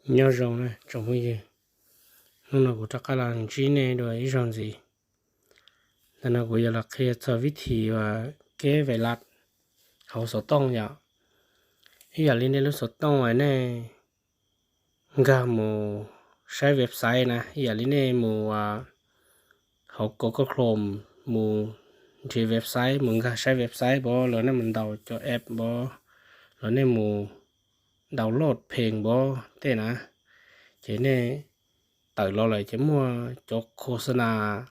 Nyob zoo na tsoom phooj ywg, hnub no kuv rov qab los ntsib nej dua ib zaug ntxiv. Ntawm no kuv yuav los qhia txog vib thim uas keb vais las hauv xov tooj yom. Ib yam li nej lub xov tooj uas nej nkag mus saib website na, ib yam li nej mus hauv Google Chrome mus nrhiav website, mus nkag saib website npov los nej mus ntaus cov app npov los nej mus download pheej npov tej na, ces nej tawm los lawm ces muaj cov khos xa nas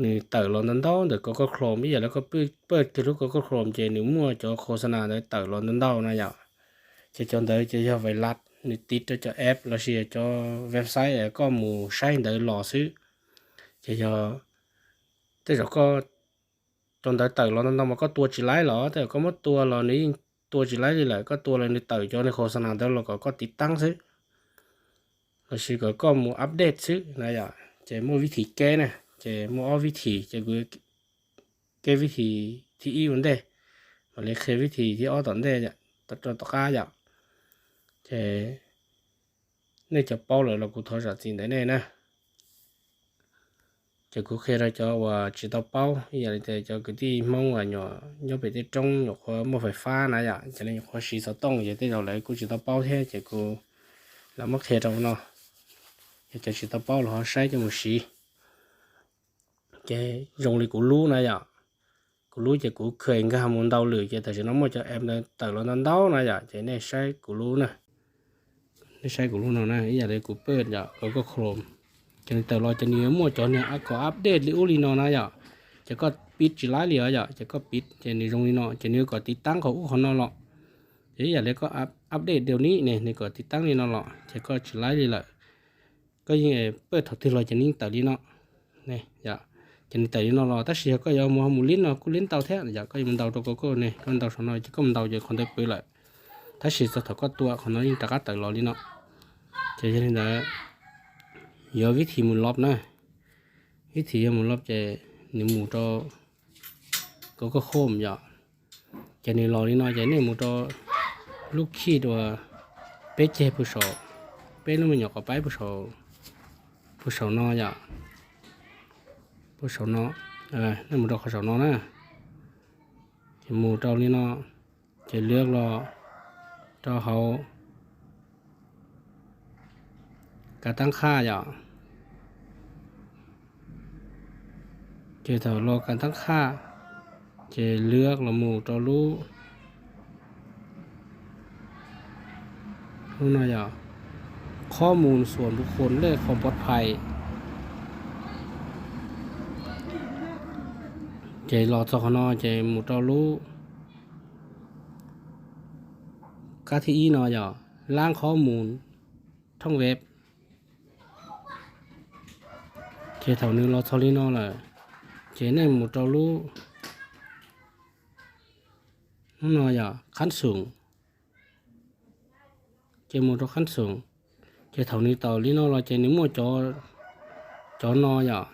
nws tawm los ntau ntau ntawm Google Chrome. Ib yam li koj paj kiag lub Google Chrome ces nws muaj cov khos xa nas ntawd tawm los ntau ntau na yom. Ces cov ntawd ces yog vais las nws tiv rau cov app lossis cov website koj mus saib ntawd los xwb. Ces yog tej zaum koj cov ntawd tawm los ntau ntau mas koj tua tsis laib los tej zaum koj muab tua los nws yeej tua tsis laib li lawm, koj tua los nws tawm cov nws khos xa nas ntawd los kom koj tiv taab xwb, lossis kom koj mus update xwb na yom. Ces muaj vib thim keb na, ces muaj ob vib thim, ces kuv keb vib thim thib ib ua ntej, mam li qhia vib thim thib ob tom ntej, tom qab yom. Ces nej cov paub lawm los kuv thov zam txim ntawm nej na. Ces kuv qhia rau cov uas tsis tau paub, ib yam li tias cov kwv tij Hmoob uas nyuam nyob pem tej roob nyuam qhuav muaj fais fab na yom, ces lawv nyuam qhuav siv xov tooj ces tej zaum lawv kuj tsis tau paub thiab, ces kuv lam muab qhia rau no, yog cov tsis tau paub los ho saib coj mus siv. Ces zoo li kuv lub na yom, kuv lub ces kuv kheev nkag mus ntau lwm ces tam sim no muaj cov app ntawd tawm los ntau ntau na yom, ces nej saib kuv lub na. Nej saib kuv lub no na, ib yam li kuv paj yom, Google Chrome, ces nws tawm los ces nws yuav muaj cov niag kom update li ub li no na yom. Ces koj piv tsis laib li os yom, ces koj piv ces nws zoo li no, ces nws yuav kom tiv taab qhov ub qhov no los. Ces ib yam li koj update dua ni ne, nws kom tiv taab li no los ces koj tsis laib li lawm. Koj yeej paj thaum twg los ces nws yeej tawm li no. Ces nws tawm li no los, tab sis yog koj yuav mus mus lib no kuj lib tau thiab yom, koj yuav mus ntaus rau Google ne, koj ntaus saum no ces koj mus ntaus ces qhov ntawd pw lawm. Tab sis txog thaum koj tua qhov no yeej rov qab tawm los li no. Ces yog li ntawd, yuav vib thim mus lov na. Vib thim yog mus lov ces nws mus rau Google Chrome yom. Ces nws los li no ces nej mus rau lub khij uas peb ceg pw saum, peb lub me nyuam quav paib pw saum no yom. Pw saum no, nej mus rau qhov saum no na. Ces mus rau li no, ces lwv los rau hauv kav tab qhaj yom. Ces thaum los kav tab qhaj, ces lwv los mus rau lub, lub no yom, qhob mus xuam npu qhuas lej qhov pov phais. Ces los txog qhov no ces mus rau lub kab thib ib no yom, lab qhob mus thooj veb. Ces thaum nws los txog li no lawm, ces nej mus rau lub, lub no yom, qhab xoom. Ces mus rau qhab xoom, ces thaum nws tawm li no los ces nws muaj cov no yom,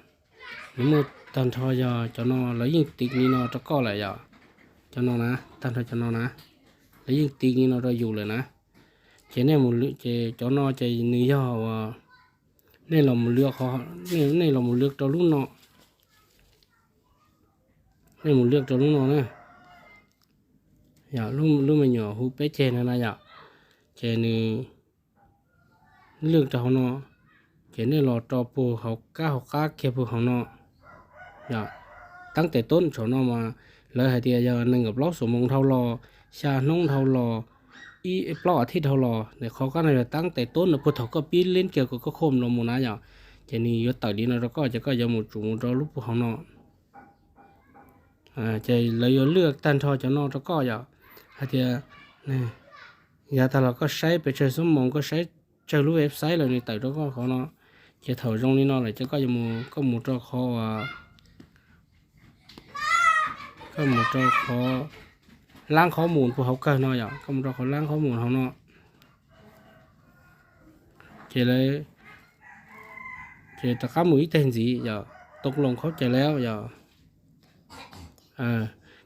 nws muaj tag nrho yog cov no lawv yeej tiv li no rau koj lawm yom. Cov no na, tag nrho cov no na, lawv yeej tiv li no rau yus lawm na. Ces nej mus, ces cov no ces nws yog uas nej los mus lwv, nej los mus lwv rau lub no, nej mus lwv rau lub no na. Yog lub me nyuam hu peb ceg no na yom, ces nws lwv rau hauv no, ces nej los rau puag hauv kab hauv qab kiag puag hauv no. Yog teeb tes tub saum no mas lawv hais tias yog nees nkaum plaub xuab moos dhau los, xya hnub dhau los, ib plaub a thij dhau los, qhov kab no yog teeb tes tub no puag thaum koj pib lib kiag kom koj khom los mus na yom, ces nws yuav tawm li no rau koj ces koj yuav mus tsum mus rau lub puag hauv no. Ces lawv yuav lwv tag nrho cov no rau koj yom, hais tias yav tag los koj saib pes tsawg xuab moos, koj saib tsawg lub website lawm nws tawm rau koj qhov no. Ces thaum zoo li no lawm ces koj yuav mus, koj mus rau qhov, koj mus rau qhov lab qhob mus puag hauv kawg no yom, koj mus rau qhov lab qhob mus hauv no. Ces lawv, ces rov qab mus ib teg ntxiv yom, tau loos khaub cai lawm yom.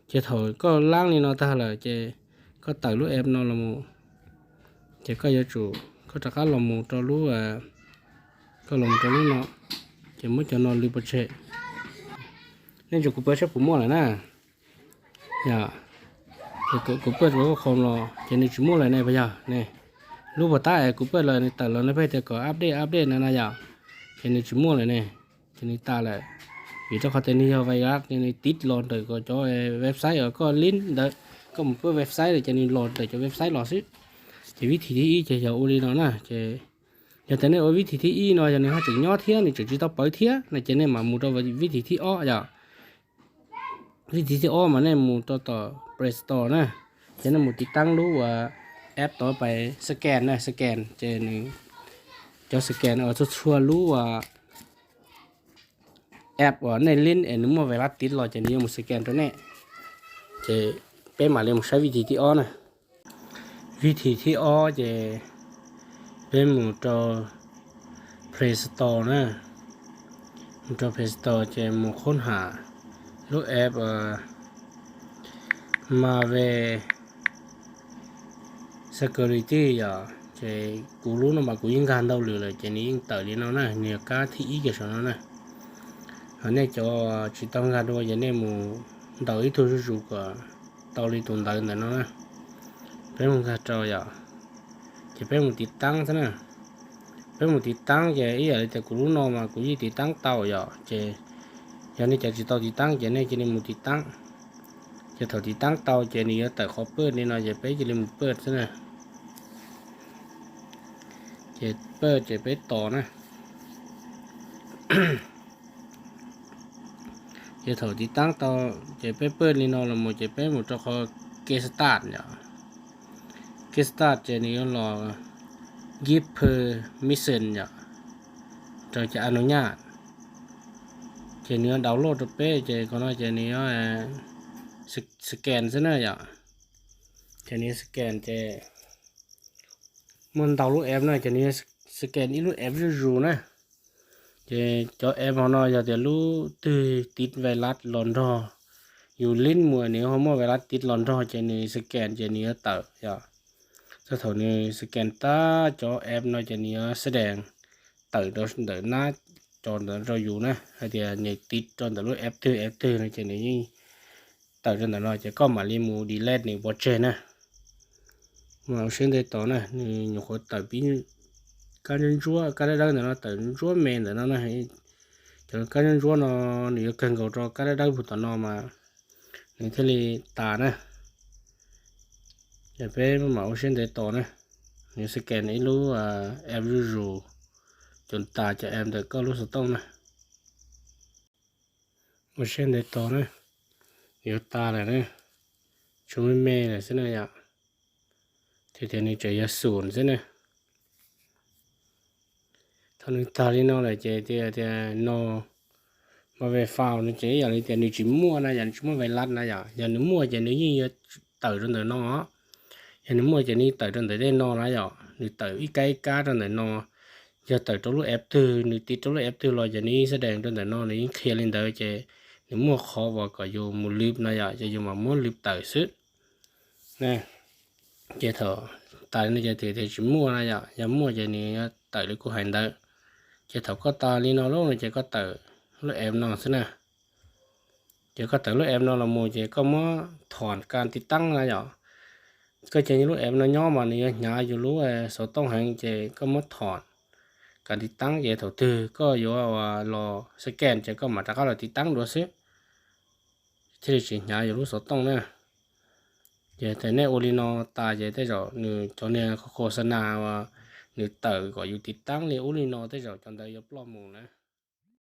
Ces thaum koj lab li no tag lawm ces koj tawm lub app no los mus, ces koj yuav tsum, Koj rov qab los mus rau lub, koj los mus rau lub no, ces muab cov no lwv pov tseg. Nej ntsia kuv pab saib puas muaj lawm na. Yog, kuv pab rau koj qhov los ces nws tsis muaj lawm ne, puas yog ne? Lub puas tab es kuv pab los nws tawm los no peb tias kom update update no na yom, ces nws tsis muaj lawm ne, ces nws tas lawm. Vim rau qhov tias nws yog virus, nws tiv los ntawm cov website uas koj link ntawd, koj mus pab website ces nws los ntawm cov website los xwb. Ces vib thim thib ib ces yog ua li no na, ces yog tias nej ua vib thim thib ib no yog nws ho tseem nyob thiab nws tseem tsis tau pawv thiab no ces nej mam mus rau vib thim thib ob yom. Vib thim thib ob mas nej mus rau tom Play Store na, ces nej mus tiv taab lub uas app tod pais scan na, scan ces nws, cov scan uas txhua txhua lub app uas nej link es nws muaj virus tiv los ces nws yuav mus scan rau nej. Ces peb mam li mus saib vib thim thib ob na. Vib thim thib ob ces peb mus rau Play Store na, mus rau Play Store ces mus khoob ham lub app Mave Security yom. Ces kuv lub no mas kuv yeej nkag ntau lwm lawm ces nws yeej tawm li no na, nws yog kab thib ib kiag saum no na. Ho nej cov tsis tau nkag dua ces nej mus ntaus ib tug zuj zus kom tau li tus ntawv ntawm no na. Peb mus nkag rau yom, ces peb mus tiv taab xwb na. Peb mus tiv taab ces ib yam li tias kuv lub no mas kuv yeej tiv taab tau yom, ces yog nej cov tsis tau tiv taab ces nej cia li mus tiv taab. Ces thaum tiv taab tau ces nws yuav tawm qhov pawj li no ces peb cia li mus pawj xwb na. Ces pawj ces peb tos na. Ces thaum tiv taab tau ces peb pawj li no los mus ces peb mus rau qhov get start yom. Get start ces nws yuav los give permission yom, rau cov a nu nyaj. Ces nws yuav download rau peb ces qhov no ces nws yuav scan xwb na yom. Ces nws yuav scan ces muaj ntau lub app na ces nws yuav scan ib lub app zuj zus na. Ces cov app hauv no yog tias lub twg tiv virus los nrog yus link mus nws ho muaj virus tiv los nrog ces nws scan ces nws yuav tawm yom. Txog thaum nws scan tag cov app no ces nws yuav scan tawm rau ntawm nab cov ntawd rau yus na, hais tias nws tiv rau ntawm lub app twg app twg no ces nws yeej tawm rau ntawm no ces koj mam li mus delete nws pov tseg na. Mas ua siab ntev tos na, nws nyuam qhuav tawm pib kab ntsuab ntsuab, kab dawb dawb ntawm no tawm ntsuab me ntawm no na. Cov kab ntsuab ntsuab no nws yuav kawg nkaus rau kab dawb dawb puag tom no mas nws thiaj li tas na. Ces peb mam ua siab ntev tos na, nws scan ib lub app zuj zus, cov tas cov app ntawm koj lub xov tooj na. Ua siab ntev tos na, yuav tas lawm na, tshuav me me lawm xwb na yom. Ces tias nws tseem yog xum xwb na. Thaum nws tag li no lawm ces tias tias no Mave file no ces ib yam li tias nws tsis muaj na yom, nws tsis muaj virus na yom. Yog nws muaj ces nws yeej yuav tawm rau ntawm no. Yog nws muaj ces nws tawm rau ntawm tej no na yom, nws tawm ib kab ib kab rau ntawm no. Yog tawm rau lub app twg, nws tiv rau lub app twg los ces nws yeej scan rau ntawm no, nws yeej qhia li ntawd ces nws muaj qhov uas kom yus mus lwv no yom, ces yus mam muab lwv tawm xwb. Ces thaum tas li no ces tias tsis muaj na yom, yog muaj ces nws yuav tawm li kuv hais ntawd. Ces thaum koj tas li no lawm no ces koj tawm lub app no xwb na. Ces koj tawm lub app no los mus ces koj muab thom kas tiv taab na yom. Koj cia lub app no nyob mas nws yuav hnyav yus lub xov tooj heev ces koj muab thom kas tiv taab ces thaum twg koj yuav los scan ces koj mam rov qab los tiv taab dua xwb, thiaj li tsis hnyav yus lub xov tooj na. Ces thaum nej ua li no tas ces tej zaum nws cov niag khos khos xa nas uas nws tawm kom yus tiv taab li ub li no tej zaum cov ntawd yuav ploj mus na.